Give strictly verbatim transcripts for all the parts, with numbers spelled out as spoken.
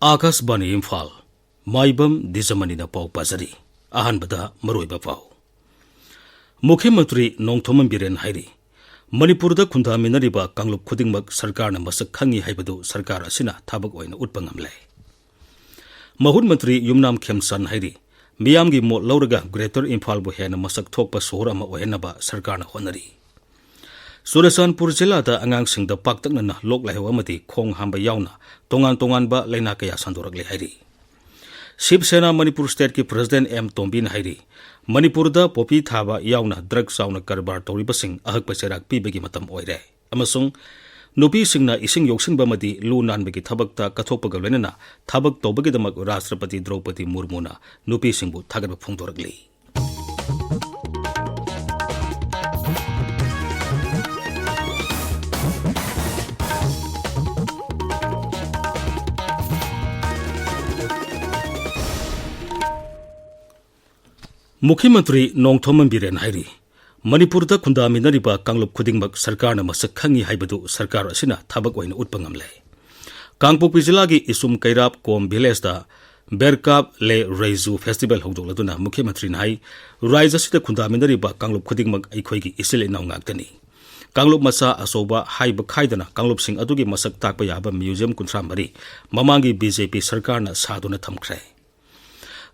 ꯑꯥꯀꯥꯁꯕꯥꯅꯤ ꯏꯝꯐꯥꯜ, ꯃꯥꯏꯕꯝ ꯗꯤꯖꯃꯅꯤꯅ ꯄꯥꯎ ꯄꯥꯖꯔꯤ꯫ ꯑꯍꯥꯟꯕꯗ ꯃꯔꯨꯑꯣꯏꯕ ꯄꯥꯎ꯫ ꯃꯨꯈ꯭ꯌ ꯃꯟꯇ꯭ꯔꯤ ꯅꯣꯡꯊꯣꯝꯕꯝ ꯕꯤꯔꯦꯟ ꯍꯥꯏꯔꯤ, ꯃꯅꯤꯄꯨꯔꯗ ꯈꯨꯟꯗꯥꯃꯤꯟꯅꯔꯤꯕ ꯀꯥꯡꯂꯨꯞ ꯈꯨꯗꯤꯡꯃꯛ ꯁꯔꯀꯥꯔꯅ ꯃꯁꯛ ꯈꯪꯉꯤ ꯍꯥꯏꯕꯗꯨ ꯁꯔꯀꯥꯔ ꯑꯁꯤꯅ ꯊꯕꯛ ꯑꯣꯏꯅ ꯎꯠꯄ ꯉꯝꯂꯦ꯫ ꯃꯍꯨꯠ ꯃꯟꯇ꯭ꯔꯤ ꯌꯨꯝꯅꯥꯝ ꯈꯦꯝꯆꯥꯟ ꯍꯥꯏꯔꯤ, ꯃꯤꯌꯥꯝꯒꯤ ꯃꯣꯠ ꯂꯧꯔꯒ ꯒ꯭ꯔꯦꯇꯔ ꯏꯝꯐꯥꯜꯕꯨ ꯍꯦꯟꯅ ꯃꯁꯛ ꯊꯣꯛꯄ ꯁꯣꯍꯣꯔ ꯑꯃ ꯑꯣꯏꯍꯟꯅꯕ ꯁꯔꯀꯥꯔꯅ ꯍꯣꯠꯅꯔꯤ꯫ ꯆꯨꯔꯆꯥꯟꯄꯨꯔ ꯖꯤꯂꯥꯗ ꯑꯉꯥꯡꯁꯤꯡꯗ ꯄꯥꯛꯇꯛꯅꯅ ꯂꯣꯛ ꯂꯥꯏꯍꯧ ꯑꯃꯗꯤ ꯈꯣꯡ ꯍꯥꯝꯕ ꯌꯥꯎꯅ ꯇꯣꯉꯥꯟ ꯇꯣꯉꯥꯟꯕ ꯂꯥꯏꯅꯥ ꯀꯌꯥ ꯁꯟꯗꯣꯔꯛꯂꯦ ꯍꯥꯏꯔꯤ꯫ ꯁꯤꯕ ꯁꯦꯅꯥ ꯃꯅꯤꯄꯨꯔ ꯁ꯭ꯇꯦꯠꯀꯤ ꯄ꯭ꯔꯁꯤꯗꯦꯟꯠ ꯑꯦꯝ ꯇꯣꯝꯕꯤꯅ ꯍꯥꯏꯔꯤ, ꯃꯅꯤꯄꯨꯔꯗ ꯄꯣꯄꯤ ꯊꯥꯕ ꯌꯥꯎꯅ ꯗ꯭ꯔꯒ ꯆꯥꯎꯅ ꯀꯔꯕꯥꯔ ꯇꯧꯔꯤꯕꯁꯤꯡ ꯑꯍꯛꯄ ꯆꯩꯔꯥꯛ ꯄꯤꯕꯒꯤ ꯃꯇꯝ ꯑꯣꯏꯔꯦ ꯑꯃꯁꯨꯡ ꯅꯨꯄꯤꯁꯤꯡꯅ ꯏꯁꯤꯡ ꯌꯣꯛꯁꯤꯟꯕ ꯑꯃꯗꯤ ꯂꯨ ꯅꯥꯟꯕꯒꯤ ꯊꯕꯛꯇ ꯀꯠꯊꯣꯛꯄꯒ ꯂꯣꯏꯅꯅ ꯊꯕꯛ ꯇꯧꯕꯒꯤꯗꯃꯛ ꯔꯥꯁꯇ꯭ꯔꯄꯇꯤ ꯗ꯭ꯔꯧꯄꯗꯤ ꯃꯨꯔꯃꯨꯅ ꯅꯨꯄꯤꯁꯤꯡꯕꯨ ꯊꯥꯒꯠꯄ ꯐꯣꯡꯗꯣꯔꯛꯂꯤ꯫ ꯃꯨꯈ꯭ꯌ ꯃꯟꯇ꯭ꯔꯤ ꯅꯣꯡꯊꯣꯝꯕꯝ ꯕꯤꯔꯦꯟ ꯍꯥꯏꯔꯤ, ꯃꯅꯤꯄꯨꯔꯗ ꯈꯨꯟꯗꯥꯃꯤꯟꯅꯔꯤꯕ ꯀꯥꯡꯂꯨꯞ ꯈꯨꯗꯤꯡꯃꯛ ꯁꯔꯀꯥꯔꯅ ꯃꯁꯛ ꯈꯪꯉꯤ ꯍꯥꯏꯕꯗꯨ ꯁꯔꯀꯥꯔ ꯑꯁꯤꯅ ꯊꯕꯛ ꯑꯣꯏꯅ ꯎꯠꯄ ꯉꯝꯂꯦ꯫ ꯀꯥꯡꯄꯣꯛꯄꯤ ꯖꯤꯂꯥꯒꯤ ꯏꯁꯨꯝ ꯀꯩꯔꯥꯞ ꯀꯣꯝ ꯚꯤꯂꯦꯖꯇ ꯕꯦꯔꯀꯥꯞ ꯂꯦ ꯔꯩꯖꯨ ꯐꯦꯁꯇꯤꯚꯦꯜ ꯍꯧꯗꯣꯛꯂꯗꯨꯅ ꯃꯨꯈ꯭ꯌ ꯃꯟꯇ꯭ꯔꯤꯅ ꯍꯥꯏ, ꯔꯥꯏꯖ꯭ꯌ ꯑꯁꯤꯗ ꯈꯨꯟꯗꯥꯃꯤꯟꯅꯔꯤꯕ ꯀꯥꯡꯂꯨꯞ ꯈꯨꯗꯤꯡꯃꯛ ꯑꯩꯈꯣꯏꯒꯤ ꯏꯆꯤꯜ ꯏꯅꯥꯎ ꯉꯥꯛꯇꯅꯤ꯫ ꯀꯥꯡꯂꯨꯞ ꯃꯆꯥ ꯑꯆꯧꯕ ꯍꯥꯏꯕ ꯈꯥꯏꯗꯅ ꯀꯥꯡꯂꯨꯞꯁꯤꯡ ꯑꯗꯨꯒꯤ ꯃꯁꯛ ꯇꯥꯛꯄ ꯌꯥꯕ ꯃ꯭ꯌꯨꯖꯤꯌꯝ ꯀꯨꯟꯊ꯭ꯔꯥ ꯃꯔꯤ ꯃꯃꯥꯡꯒꯤ ꯕꯤ ꯖꯦ ꯄꯤ ꯁꯔꯀꯥꯔꯅ ꯁꯥꯗꯨꯅ ꯊꯝꯈ꯭ꯔꯦ꯫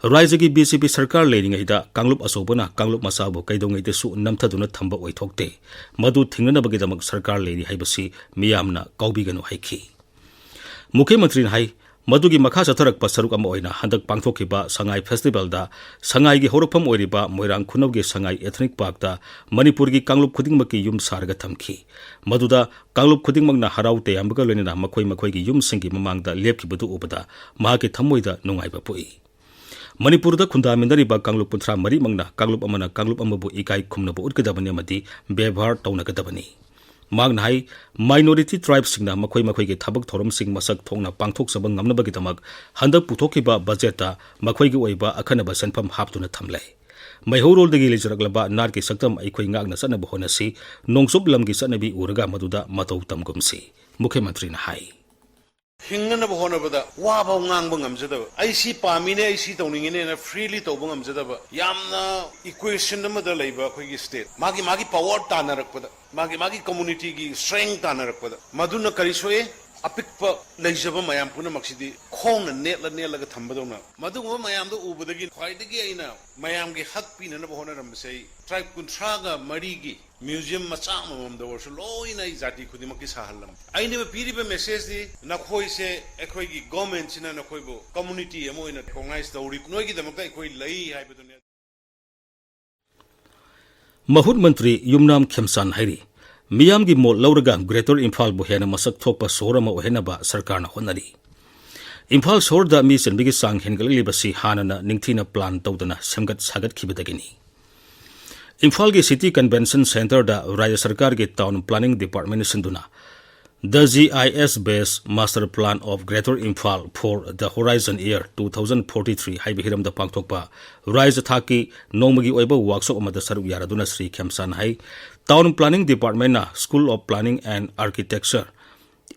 ꯔꯥꯏꯖ꯭ꯌꯒꯤ ꯕꯤ ꯖꯦ ꯄꯤ ꯁꯔꯀꯥꯔ ꯂꯩꯔꯤꯉꯩꯗ ꯀꯥꯡꯂꯨꯞ ꯑꯆꯧꯕꯅ ꯀꯥꯡꯂꯨꯞ ꯃꯆꯥꯕꯨ ꯀꯩꯗꯧꯉꯩꯗꯁꯨ ꯅꯝꯊꯗꯨꯅ ꯊꯝꯕ ꯑꯣꯏꯊꯣꯛꯇꯦ꯫ ꯃꯗꯨ ꯊꯤꯡꯅꯅꯕꯒꯤꯗꯃꯛ ꯁꯔꯀꯥꯔ ꯂꯩꯔꯤ ꯍꯥꯏꯕꯁꯤ ꯃꯤꯌꯥꯝꯅ ꯀꯥꯎꯕꯤꯒꯅꯨ ꯍꯥꯏꯈꯤ꯫ ꯃꯨꯈ꯭ꯌ ꯃꯟꯇ꯭ꯔꯤꯅ ꯍꯥꯏ, ꯃꯗꯨꯒꯤ ꯃꯈꯥ ꯆꯠꯊꯔꯛꯄ ꯁꯔꯨꯛ ꯑꯃ ꯑꯣꯏꯅ ꯍꯟꯗꯛ ꯄꯥꯡꯊꯣꯛꯈꯤꯕ ꯁꯉꯥꯏ ꯐꯦꯁꯇꯤꯚꯦꯜꯗ ꯁꯉꯥꯏꯒꯤ ꯍꯧꯔꯛꯐꯝ ꯑꯣꯏꯔꯤꯕ ꯃꯣꯏꯔꯥꯡ ꯈꯨꯅꯧꯒꯤ ꯁꯉꯥꯏ ꯏꯊꯅꯤꯛ ꯄꯥꯔꯛꯇ ꯃꯅꯤꯄꯨꯔꯒꯤ ꯀꯥꯡꯂꯨꯞ ꯈꯨꯗꯤꯡꯃꯛꯀꯤ ꯌꯨꯝ ꯁꯥꯔꯒ ꯊꯝꯈꯤ꯫ ꯃꯗꯨꯗ ꯀꯥꯡꯂꯨꯞ ꯈꯨꯗꯤꯡꯃꯛꯅ ꯍꯔꯥꯎ ꯇꯌꯥꯝꯕꯒ ꯂꯣꯏꯅꯅ ꯃꯈꯣꯏ ꯃꯈꯣꯏꯒꯤ ꯌꯨꯝꯁꯤꯡꯒꯤ ꯃꯃꯥꯡꯗ ꯂꯦꯞꯈꯤꯕꯗꯨ ꯎꯕꯗ ꯃꯍꯥꯛꯀꯤ ꯊꯃꯣꯏꯗ ꯅꯨꯡꯉꯥꯏꯕ ꯄꯣꯛꯏ꯫ ꯃꯅꯤꯄꯨꯔꯗ ꯈꯨꯟꯗꯥꯃꯤꯟꯅꯔꯤꯕ ꯀꯥꯡꯂꯨꯞ ꯀꯨꯟꯊ꯭ꯔꯥ ꯃꯔꯤꯃꯛꯅ ꯀꯥꯡꯂꯨꯞ ꯑꯃꯅ ꯀꯥꯡꯂꯨꯞ ꯑꯃꯕꯨ ꯏꯀꯥꯏ ꯈꯨꯝꯅꯕ ꯎꯠꯀꯗꯕꯅꯤ ꯑꯃꯗꯤ ꯕꯦꯕꯥꯔ ꯇꯧꯅꯒꯗꯕꯅꯤ꯫ ꯃꯍꯥꯛꯅ ꯍꯥꯏ, ꯃꯥꯏꯅꯣꯔꯤꯇꯤ ꯇ꯭ꯔꯥꯏꯕꯁꯤꯡꯅ ꯃꯈꯣꯏ ꯃꯈꯣꯏꯒꯤ ꯊꯕꯛ ꯊꯧꯔꯝꯁꯤꯡ ꯃꯁꯛ ꯊꯣꯛꯅ ꯄꯥꯡꯊꯣꯛꯆꯕ ꯉꯝꯅꯕꯒꯤꯗꯃꯛ ꯍꯟꯗꯛ ꯄꯨꯊꯣꯛꯈꯤꯕ ꯕꯖꯦꯠꯇ ꯃꯈꯣꯏꯒꯤ ꯑꯣꯏꯕ ꯑꯈꯟꯅꯕ ꯁꯦꯟꯐꯝ ꯍꯥꯞꯇꯨꯅ ꯊꯝꯂꯦ꯫ ꯃꯩꯍꯧꯔꯣꯜꯗꯒꯤ ꯂꯩꯖꯔꯛꯂꯕ ꯅꯥꯠꯀꯤ ꯁꯛꯇꯝ ꯑꯩꯈꯣꯏ ꯉꯥꯛꯅ ꯆꯠꯅꯕ ꯍꯣꯠꯅꯁꯤ, ꯅꯣꯡꯆꯨꯞ ꯂꯝꯒꯤ ꯆꯠꯅꯕꯤ ꯎꯔꯒ ꯃꯗꯨꯗ ꯃꯇꯧ ꯇꯝꯒꯨꯝꯁꯤ, ꯃꯨꯈ꯭ꯌ ꯃꯟꯇ꯭ꯔꯤꯅ ꯍꯥꯏ꯫ ꯍꯤꯡꯅꯅꯕ ꯍꯣꯠꯅꯕꯗ ꯋꯥꯐꯥꯎ ꯉꯥꯡꯕ ꯉꯝꯖꯗꯕ, ꯑꯩ ꯁꯤ ꯄꯥꯝꯃꯤꯅꯦ, ꯑꯩ ꯁꯤ ꯇꯧꯅꯤꯡꯉꯤꯅꯦꯅ freely ꯇꯧꯕ ꯉꯝꯖꯗꯕ, ꯌꯥꯝꯅ equation ꯑꯃꯗ ꯂꯩꯕ ꯑꯩꯈꯣꯏꯒꯤ state, ꯃꯥꯒꯤ ꯃꯥꯒꯤ power ꯇꯥꯟꯅꯔꯛꯄꯗ, ꯃꯥꯒꯤ ꯃꯥꯒꯤ communityꯒꯤ strength ꯇꯥꯟꯅꯔꯛꯄꯗ, ꯃꯗꯨꯅ ꯀꯔꯤ ꯁꯣꯛꯑꯦ? ꯑꯄꯤꯛꯄ ꯂꯩꯖꯕ ꯃꯌꯥꯝ ꯄꯨꯝꯅꯃꯛꯁꯤꯗꯤ ꯈꯣꯡꯅ ꯅꯦꯠꯂ ꯅꯦꯠꯂꯒ ꯊꯝꯕꯗꯧꯅ꯫ ꯃꯗꯨꯒꯨꯝꯕ ꯃꯌꯥꯝꯗꯣ ꯎꯕꯗꯒꯤ ꯈ꯭ꯋꯥꯏꯗꯒꯤ ꯑꯩꯅ ꯃꯌꯥꯝꯒꯤ ꯍꯛ ꯄꯤꯅꯅꯕ ꯍꯣꯠꯅꯔꯝꯕꯁꯦ, ꯑꯩ tribe ꯀꯨꯟꯊ꯭ꯔꯥꯒ ꯃꯔꯤꯒꯤ museum ꯃꯆꯥ ꯑꯃꯃꯝꯗ ꯑꯣꯏꯔꯁꯨ ꯂꯣꯏꯅ ꯑꯩ ꯖꯥꯇꯤ ꯈꯨꯗꯤꯡꯃꯛꯀꯤ ꯁꯥꯍꯜꯂꯝꯃꯤ꯫ ꯑꯩꯅ ꯄꯤꯔꯤꯕ messageꯗꯤ, ꯅꯈꯣꯏꯁꯦ, ꯑꯩꯈꯣꯏꯒꯤ governmentꯁꯤꯅ ꯅꯈꯣꯏꯕꯨ community ꯑꯃ ꯑꯣꯏꯅ recognize ꯇꯧꯔꯤ, ꯅꯣꯏꯒꯤꯗꯃꯛꯇ ꯑꯩꯈꯣꯏ ꯂꯩ ꯍꯥꯏꯕꯗꯨꯅꯤ꯫ ꯃꯍꯨꯠ ꯃꯟꯇ꯭ꯔꯤ ꯌꯨꯝꯅꯥꯝ ꯈꯦꯝꯆꯥꯟ ꯍꯥꯏꯔꯤ, ꯃꯤꯌꯥꯝꯒꯤ ꯃꯣꯠ ꯂꯧꯔꯒ Greater ꯏꯝꯐꯥꯜꯕꯨ ꯍꯦꯟꯅ ꯃꯁꯛ ꯊꯣꯛꯄ ꯁꯣꯍꯣꯔ ꯑꯃ ꯑꯣꯏꯍꯟꯅꯕ ꯁꯔꯀꯥꯔꯅ ꯍꯣꯠꯅꯔꯤ꯫ ꯏꯝꯐꯥꯜ ꯁꯣꯍꯣꯔꯗ ꯃꯤ ꯆꯟꯕꯒꯤ ꯆꯥꯡ ꯍꯦꯟꯒꯠꯂꯛꯂꯤꯕꯁꯤ ꯍꯥꯟꯅꯅ ꯅꯤꯡꯊꯤꯅ plan ꯇꯧꯗꯅ ꯁꯦꯝꯒꯠ ꯁꯥꯒꯠꯈꯤꯕꯗꯒꯤꯅꯤ꯫ ꯏꯝꯐꯥꯜꯒꯤ City Convention Centreꯗ ꯔꯥꯖ꯭ꯌ ꯁꯔꯀꯥꯔꯒꯤ Town Planning Department ꯁꯤꯟꯗꯨꯅ The G I S Based Master Plan of Greater Imphal for the Horizon Year two thousand forty-three ꯍꯥꯏꯕ ꯍꯤꯔꯝꯗ ꯄꯥꯡꯊꯣꯛꯄ ꯔꯥꯖ꯭ꯌ ꯊꯥꯛꯀꯤ ꯅꯣꯡꯃꯒꯤ ꯑꯣꯏꯕ workshop ꯑꯃꯗ ꯁꯔꯨꯛ ꯌꯥꯔꯗꯨꯅ ꯁ꯭ꯔꯤ ꯈꯦꯝꯆꯥꯟ ꯍꯥꯏ, Town Planning Departmentꯅ School of Planning and Architecture,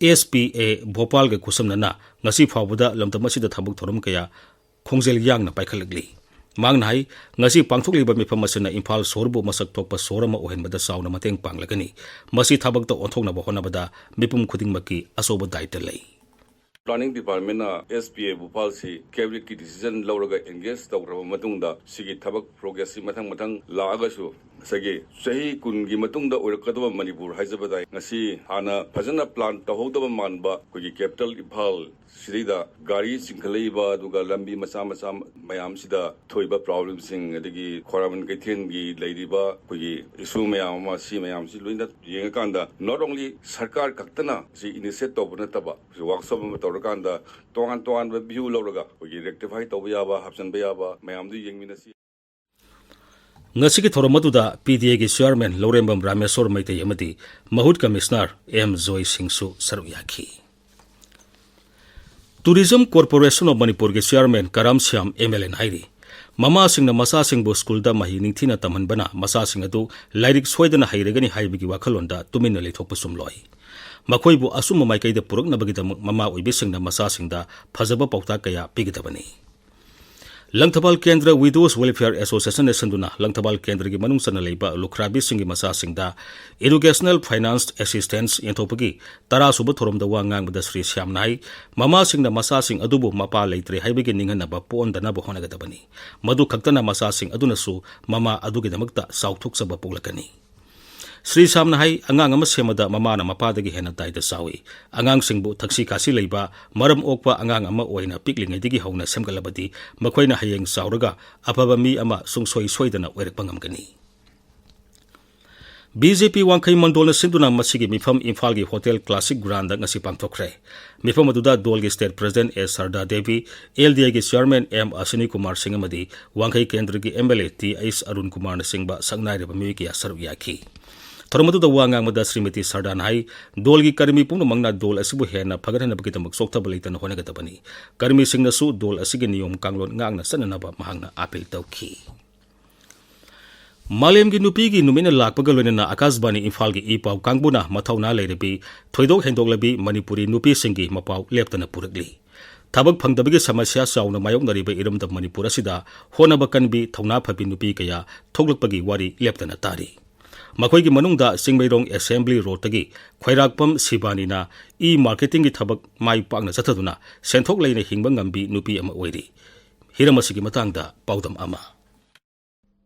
S P A, ꯚꯣꯄꯥꯜꯒ ꯈꯨꯠꯁꯝꯅꯅ ꯉꯁꯤ ꯐꯥꯎꯕꯗ ꯂꯝꯗꯝ ꯑꯁꯤꯗ ꯊꯕꯛ ꯊꯧꯔꯝ ꯀꯌꯥ ꯈꯣꯡꯖꯦꯜ ꯌꯥꯡꯅ ꯄꯥꯏꯈꯠꯂꯛꯂꯤ꯫ ꯃꯍꯥꯛꯅ ꯍꯥꯏ, ꯉꯁꯤ ꯄꯥꯡꯊꯣꯛꯂꯤꯕ ꯃꯤꯐꯝ ꯑꯁꯤꯅ ꯏꯝꯐꯥꯜ ꯁꯣꯍꯣꯔꯕꯨ ꯃꯁꯛ ꯊꯣꯛꯄ ꯁꯣꯍꯣꯔ ꯑꯃ ꯑꯣꯏꯍꯟꯕꯗ ꯆꯥꯎꯅ ꯃꯇꯦꯡ ꯄꯥꯡꯂꯒꯅꯤ꯫ ꯃꯁꯤ ꯊꯕꯛꯇ ꯑꯣꯟꯊꯣꯛꯅꯕ ꯍꯣꯠꯅꯕꯗ ꯃꯤꯄꯨꯝ ꯈꯨꯗꯤꯡꯃꯛꯀꯤ ꯑꯆꯧꯕ ꯗꯥꯏꯇ ꯂꯩ꯫ Planning Departmentꯅ S P A ꯚꯣꯄꯥꯜꯁꯤ cabinetꯀꯤ decision ꯂꯧꯔꯒ engage ꯇꯧꯈ꯭ꯔꯕ ꯃꯇꯨꯡꯗ, ꯁꯤꯒꯤ ꯊꯕꯛ progressꯁꯤ ꯃꯊꯪ ꯃꯊꯪ ꯂꯥꯛꯑꯒꯁꯨ, ꯉꯁꯥꯏꯒꯤ ꯆꯍꯤ ꯀꯨꯟꯒꯤ ꯃꯇꯨꯡꯗ ꯑꯣꯏꯔꯛꯀꯗꯕ ꯃꯅꯤꯄꯨꯔ ꯍꯥꯏꯖꯕ ꯇꯥꯏ꯫ ꯉꯁꯤ ꯍꯥꯟꯅ ꯐꯖꯅ plan ꯇꯧꯍꯧꯗꯕ ꯃꯥꯟꯕ ꯑꯩꯈꯣꯏꯒꯤ capital ꯏꯝꯐꯥꯜ ꯁꯤꯗꯩꯗ ꯒꯥꯔꯤ ꯆꯤꯡꯈꯠꯂꯛꯏꯕ, ꯑꯗꯨꯒ ꯂꯝꯕꯤ ꯃꯆꯥ ꯃꯆꯥ ꯃꯌꯥꯝꯁꯤꯗ ꯊꯣꯛꯏꯕ problemꯁꯤꯡ, ꯑꯗꯒꯤ ꯈ꯭ꯋꯥꯏꯔꯝꯕꯟ ꯀꯩꯊꯦꯜꯒꯤ ꯂꯩꯔꯤꯕ ꯑꯩꯈꯣꯏꯒꯤ issue ꯃꯌꯥꯝ ꯑꯃ, ꯁꯤ ꯃꯌꯥꯝꯁꯤ ꯂꯣꯏꯅ ꯌꯦꯡꯉꯀꯥꯟꯗ, not only ꯁꯔꯀꯥꯔ ꯈꯛꯇꯅ ꯁꯤ initiate ꯇꯧꯕ ꯅꯠꯇꯕ, workshop ꯑꯃ ꯇꯧꯔꯀꯥꯟꯗ ꯇꯣꯉꯥꯟ ꯇꯣꯉꯥꯟꯕ view ꯂꯧꯔꯒ ꯑꯩꯈꯣꯏꯒꯤ rectify ꯇꯧꯕ ꯌꯥꯕ, ꯍꯥꯞꯆꯤꯟꯕ ꯌꯥꯕ ꯃꯌꯥꯝꯗꯨ ꯌꯦꯡꯃꯤꯟꯅꯁꯤ꯫ ꯉꯁꯤꯒꯤ ꯊꯧꯔꯝ ꯑꯗꯨꯗ P D Aꯒꯤ chairman ꯂꯧꯔꯦꯝꯕꯝ ꯔꯥꯃꯦꯁꯣꯔ ꯃꯩꯇꯩ ꯑꯃꯗꯤ ꯃꯍꯨꯠ commissioner M ꯖꯣꯏ ꯁꯤꯡꯁꯨ ꯁꯔꯨꯛ ꯌꯥꯈꯤ꯫ Tourism Corporation of ꯃꯅꯤꯄꯨꯔꯒꯤ chairman ꯀꯔꯥꯝ ꯁ꯭ꯌꯥꯝ M L Aꯅ ꯍꯥꯏꯔꯤ, ꯃꯃꯥꯁꯤꯡꯅ ꯃꯆꯥꯁꯤꯡꯕꯨ ꯁ꯭ꯀꯨꯜꯗ ꯃꯍꯩ ꯅꯤꯡꯊꯤꯅ ꯇꯝꯍꯟꯕꯅ ꯃꯆꯥꯁꯤꯡ ꯑꯗꯨ ꯂꯥꯏꯔꯤꯛ ꯁꯣꯏꯗꯅ ꯍꯩꯔꯒꯅꯤ ꯍꯥꯏꯕꯒꯤ ꯋꯥꯈꯜꯂꯣꯟꯗ ꯇꯨꯃꯤꯟꯅ ꯂꯩꯊꯣꯛꯄ ꯆꯨꯝꯂꯣꯏ꯫ ꯃꯈꯣꯏꯕꯨ ꯑꯆꯨꯝꯕ ꯃꯥꯏꯀꯩꯗ ꯄꯨꯔꯛꯅꯕꯒꯤꯗꯃꯛ ꯃꯃꯥ ꯑꯣꯏꯕꯤꯁꯤꯡꯅ ꯃꯆꯥꯁꯤꯡꯗ ꯐꯖꯕ ꯄꯥꯎꯇꯥꯛ ꯀꯌꯥ ꯄꯤꯒꯗꯕꯅꯤ꯫ ꯂꯪꯊꯕꯥꯜ ꯀꯦꯟꯗ꯭ꯔ Widows Welfare Associationꯅ ꯁꯤꯟꯗꯨꯅ ꯂꯪꯊꯕꯥꯜ ꯀꯦꯟꯗ꯭ꯔꯒꯤ ꯃꯅꯨꯡ ꯆꯟꯅ ꯂꯩꯕ ꯂꯨꯈ꯭ꯔꯥꯕꯤꯁꯤꯡꯒꯤ ꯃꯆꯥꯁꯤꯡꯗ Educational Finance Assistance ꯌꯦꯟꯊꯣꯛꯄꯒꯤ ꯇꯔꯥꯁꯨꯕ ꯊꯧꯔꯝꯗ ꯋꯥ ꯉꯥꯡꯕꯗ ꯁ꯭ꯔꯤ ꯁ꯭ꯌꯥꯝꯅ ꯍꯥꯏ, ꯃꯃꯥꯁꯤꯡꯅ ꯃꯆꯥꯁꯤꯡ ꯑꯗꯨꯕꯨ ꯃꯄꯥ ꯂꯩꯇ꯭ꯔꯦ ꯍꯥꯏꯕꯒꯤ ꯅꯤꯡꯍꯟꯅꯕ ꯄꯣꯛꯍꯟꯗꯅꯕ ꯍꯣꯠꯅꯒꯗꯕꯅꯤ꯫ ꯃꯗꯨ ꯈꯛꯇꯅ ꯃꯆꯥꯁꯤꯡ ꯑꯗꯨꯅꯁꯨ ꯃꯃꯥ ꯑꯗꯨꯒꯤꯗꯃꯛꯇ ꯆꯥꯎꯊꯣꯛꯆꯕ ꯄꯣꯛꯂꯛꯀꯅꯤ꯫ ꯁ꯭ꯔꯤ ꯁ꯭ꯌꯥꯝꯅ ꯍꯥꯏ, ꯑꯉꯥꯡ ꯑꯃ ꯁꯦꯝꯕꯗ ꯃꯃꯥꯅ ꯃꯄꯥꯗꯒꯤ ꯍꯦꯟꯅ ꯗꯥꯏꯇ ꯆꯥꯎꯏ꯫ ꯑꯉꯥꯡꯁꯤꯡꯕꯨ ꯊꯛꯁꯤ ꯈꯥꯁꯤ ꯂꯩꯕ, ꯃꯔꯝ ꯑꯣꯛꯄ ꯑꯉꯥꯡ ꯑꯃ ꯑꯣꯏꯅ ꯄꯤꯛꯂꯤꯉꯩꯗꯒꯤ ꯍꯧꯅ ꯁꯦꯝꯒꯠꯂꯕꯗꯤ ꯃꯈꯣꯏꯅ ꯍꯌꯦꯡ ꯆꯥꯎꯔꯒ ꯑꯐꯕ ꯃꯤ ꯑꯃ ꯁꯨꯡꯁꯣꯏ ꯁꯣꯏꯗꯅ ꯑꯣꯏꯔꯛꯄ ꯉꯝꯒꯅꯤ꯫ ꯕꯤ ꯖꯦ ꯄꯤ ꯋꯥꯡꯈꯩ ꯃꯟꯗꯣꯜꯅ ꯁꯤꯟꯗꯨꯅ ꯃꯁꯤꯒꯤ ꯃꯤꯐꯝ ꯏꯝꯐꯥꯜꯒꯤ ꯍꯣꯇꯦꯜ ꯀ꯭ꯂꯥꯁꯤꯛ ꯒ꯭ꯔꯥꯟꯗ ꯉꯁꯤ ꯄꯥꯡꯊꯣꯛꯈ꯭ꯔꯦ꯫ ꯃꯤꯐꯝ ꯑꯗꯨꯗ ꯗꯣꯜꯒꯤ state president S Sarda Devi, L D ꯑꯦꯒꯤ ꯆꯤꯌꯥꯔꯃꯦꯟ ꯑꯦꯝ ꯑꯁꯤꯅꯤ ꯀꯨꯃꯥꯔ ꯁꯤꯡ ꯑꯃꯗꯤ ꯋꯥꯡꯈꯩ ꯀꯦꯟꯗ꯭ꯔꯒꯤ M L A T H Arun ꯀꯨꯃꯥꯔꯅꯆꯤꯡꯕ ꯁꯛꯅꯥꯏꯔꯕ ꯃꯤꯑꯣꯏ ꯀꯌꯥ ꯁꯔꯨꯛ ꯌꯥꯈꯤ꯫ ꯊꯧꯔꯝ ꯑꯗꯨꯗ ꯋꯥ ꯉꯥꯡꯕꯗ ꯁ꯭ꯔꯤꯃꯇꯤ ꯁꯔꯗꯥꯅ ꯍꯥꯏ, ꯗꯣꯜꯒꯤ ꯀꯔꯃꯤ ꯄꯨꯝꯅꯃꯛꯅ ꯗꯣꯜ ꯑꯁꯤꯕꯨ ꯍꯦꯟꯅ ꯐꯒꯠꯍꯟꯅꯕꯒꯤꯗꯃꯛ ꯆꯣꯛꯊꯕ ꯂꯩꯇꯅ ꯍꯣꯠꯅꯒꯗꯕꯅꯤ꯫ ꯀꯔꯃꯤꯁꯤꯡꯅꯁꯨ ꯗꯣꯜ ꯑꯁꯤꯒꯤ ꯅꯤꯌꯣꯝ ꯀꯥꯡꯂꯣꯟ ꯉꯥꯛꯅ ꯆꯠꯅꯅꯕ ꯃꯍꯥꯛꯅ ꯑꯥꯄꯤꯜ ꯇꯧꯈꯤ꯫ ꯃꯥꯂꯦꯝꯒꯤ ꯅꯨꯄꯤꯒꯤ ꯅꯨꯃꯤꯠꯅ ꯂꯥꯛꯄꯒ ꯂꯣꯏꯅꯅ ꯑꯥꯀꯥꯁꯕꯥꯅꯤ ꯏꯝꯐꯥꯜꯒꯤ ꯏ ꯄꯥꯎ ꯀꯥꯡꯕꯨꯅ ꯃꯊꯧꯅꯥ ꯂꯩꯔꯕꯤ, ꯊꯣꯏꯗꯣꯛ ꯍꯦꯟꯗꯣꯛꯂꯕꯤ ꯃꯅꯤꯄꯨꯔꯤ ꯅꯨꯄꯤꯁꯤꯡꯒꯤ ꯃꯄꯥꯎ ꯂꯦꯞꯇꯅ ꯄꯨꯔꯛꯂꯤ꯫ ꯊꯕꯛ ꯐꯪꯗꯕꯒꯤ ꯁꯃꯁ꯭ꯌꯥ ꯆꯥꯎꯅ ꯃꯥꯌꯣꯛꯅꯔꯤꯕ ꯏꯔꯝꯗꯝ ꯃꯅꯤꯄꯨꯔ ꯑꯁꯤꯗ ꯍꯣꯠꯅꯕ ꯀꯟꯕꯤ, ꯊꯧꯅꯥ ꯐꯕꯤ ꯅꯨꯄꯤ ꯀꯌꯥ ꯊꯣꯛꯂꯛꯄꯒꯤ ꯋꯥꯔꯤ ꯂꯦꯞꯇꯅ ꯇꯥꯔꯤ꯫ ꯃꯈꯣꯏꯒꯤ ꯃꯅꯨꯡꯗ ꯆꯤꯡꯃꯩꯔꯣꯡ ꯑꯦꯁꯦꯝꯕ꯭ꯂꯤ ꯔꯣꯗꯇꯒꯤ ꯈ꯭ꯋꯥꯏꯔꯥꯛꯄꯝ ꯁꯤꯕꯥꯅꯤꯅ ꯏ ꯃꯥꯔꯀꯦꯇꯤꯡꯒꯤ ꯊꯕꯛ ꯃꯥꯏ ꯄꯥꯛꯅ ꯆꯠꯊꯗꯨꯅ ꯁꯦꯟꯊꯣꯛ ꯂꯩꯅ ꯍꯤꯡꯕ ꯉꯝꯕꯤ ꯅꯨꯄꯤ ꯑꯃ ꯑꯣꯏꯔꯤ꯫ ꯍꯤꯔꯝ ꯑꯁꯤꯒꯤ ꯃꯇꯥꯡꯗ ꯄꯥꯎꯗꯝ ꯑꯃ꯫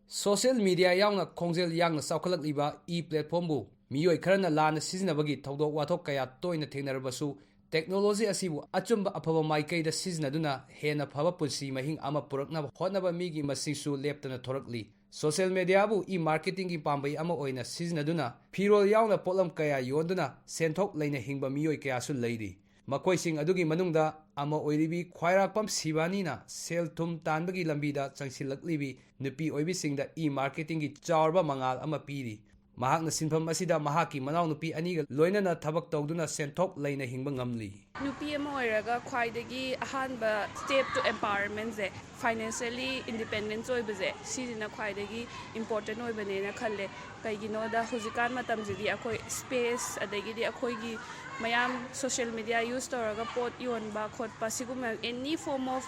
ꯁꯣꯁꯤꯌꯦꯜ ꯃꯤꯗꯤꯌꯥ ꯌꯥꯎꯅ ꯈꯣꯡꯖꯦꯜ ꯌꯥꯡꯅ ꯆꯥꯎꯈꯠꯂꯛꯂꯤꯕ ꯏ ꯄ꯭ꯂꯦꯠꯐꯣꯝꯕꯨ ꯃꯤꯑꯣꯏ ꯈꯔꯅ ꯂꯥꯟꯅ ꯁꯤꯖꯤꯟꯅꯕꯒꯤ ꯊꯧꯗꯣꯛ ꯋꯥꯊꯣꯛ ꯀꯌꯥ ꯇꯣꯏꯅ ꯊꯦꯡꯅꯔꯕꯁꯨ, ꯇꯦꯛꯅꯣꯂꯣꯖꯤ ꯑꯁꯤꯕꯨ ꯑꯆꯨꯝꯕ ꯑꯐꯕ ꯃꯥꯏꯀꯩꯗ ꯁꯤꯖꯤꯟꯅꯗꯨꯅ ꯍꯦꯟꯅ ꯐꯕ ꯄꯨꯟꯁꯤ ꯃꯍꯤꯡ ꯑꯃ ꯄꯨꯔꯛꯅꯕ ꯍꯣꯠꯅꯕ ꯃꯤꯒꯤ ꯃꯁꯤꯡꯁꯨ ꯂꯦꯞꯇꯅ ꯊꯣꯔꯛꯂꯤ꯫ ꯁꯣꯁꯤꯌꯦꯜ ꯃꯤꯗꯤꯌꯥꯕꯨ ꯏ ꯃꯥꯔꯀꯦꯇꯤꯡꯒꯤ ꯄꯥꯝꯕꯩ ꯑꯃ ꯑꯣꯏꯅ ꯁꯤꯖꯤꯟꯅꯗꯨꯅ ꯐꯤꯔꯣꯜ ꯌꯥꯎꯅ ꯄꯣꯠꯂꯝ ꯀꯌꯥ ꯌꯣꯟꯗꯨꯅ ꯁꯦꯟꯊꯣꯛ ꯂꯩꯅ ꯍꯤꯡꯕ ꯃꯤꯑꯣꯏ ꯀꯌꯥꯁꯨ ꯂꯩꯔꯤ꯫ ꯃꯈꯣꯏꯁꯤꯡ ꯑꯗꯨꯒꯤ ꯃꯅꯨꯡꯗ ꯑꯃ ꯑꯣꯏꯔꯤꯕꯤ ꯈ꯭ꯋꯥꯏꯔꯥꯛꯄꯝ ꯁꯤꯕꯥꯅꯤꯅ ꯁꯦꯜ ꯊꯨꯝ ꯇꯥꯟꯕꯒꯤ ꯂꯝꯕꯤꯗ ꯆꯪꯁꯤꯜꯂꯛꯂꯤꯕꯤ ꯅꯨꯄꯤ ꯑꯣꯏꯕꯤꯁꯤꯡꯗ ꯏ ꯃꯥꯔꯀꯦꯇꯤꯡꯒꯤ ꯆꯥꯎꯔꯕ ꯃꯉꯥꯜ ꯑꯃ ꯄꯤꯔꯤ꯫ ꯃꯍꯥꯛꯅ ꯁꯤꯟꯐꯝ ꯑꯁꯤꯗ ꯃꯍꯥꯛꯀꯤ ꯃꯅꯥꯎꯅꯨꯄꯤ ꯑꯅꯤꯒ ꯂꯣꯏꯅꯅ ꯊꯕꯛ ꯇꯧꯗꯨꯅ ꯁꯦꯟꯊꯣꯛ ꯂꯩꯅ ꯍꯤꯡꯕ ꯉꯝꯂꯤ꯫ ꯅꯨꯄꯤ ꯑꯃ ꯑꯣꯏꯔꯒ ꯈ꯭ꯋꯥꯏꯗꯒꯤ ꯑꯍꯥꯟꯕ step to empowerment say financially independence ꯑꯣꯏꯕꯁꯦ, ꯁꯤꯁꯤꯅ ꯈ꯭ꯋꯥꯏꯗꯒꯤ important ꯑꯣꯏꯕꯅꯦꯅ ꯈꯜꯂꯦ꯫ ꯀꯩꯒꯤꯅꯣꯗ ꯍꯧꯖꯤꯛꯀꯥꯟ ꯃꯇꯝꯁꯤꯗꯤ ꯑꯩꯈꯣꯏ space, ꯑꯗꯒꯤꯗꯤ ꯑꯩꯈꯣꯏꯒꯤ ꯃꯌꯥꯝ social media use ꯇꯧꯔꯒ ꯄꯣꯠ ꯌꯣꯟꯕ ꯈꯣꯠꯄ, ꯁꯤꯒꯨꯝꯕ any form of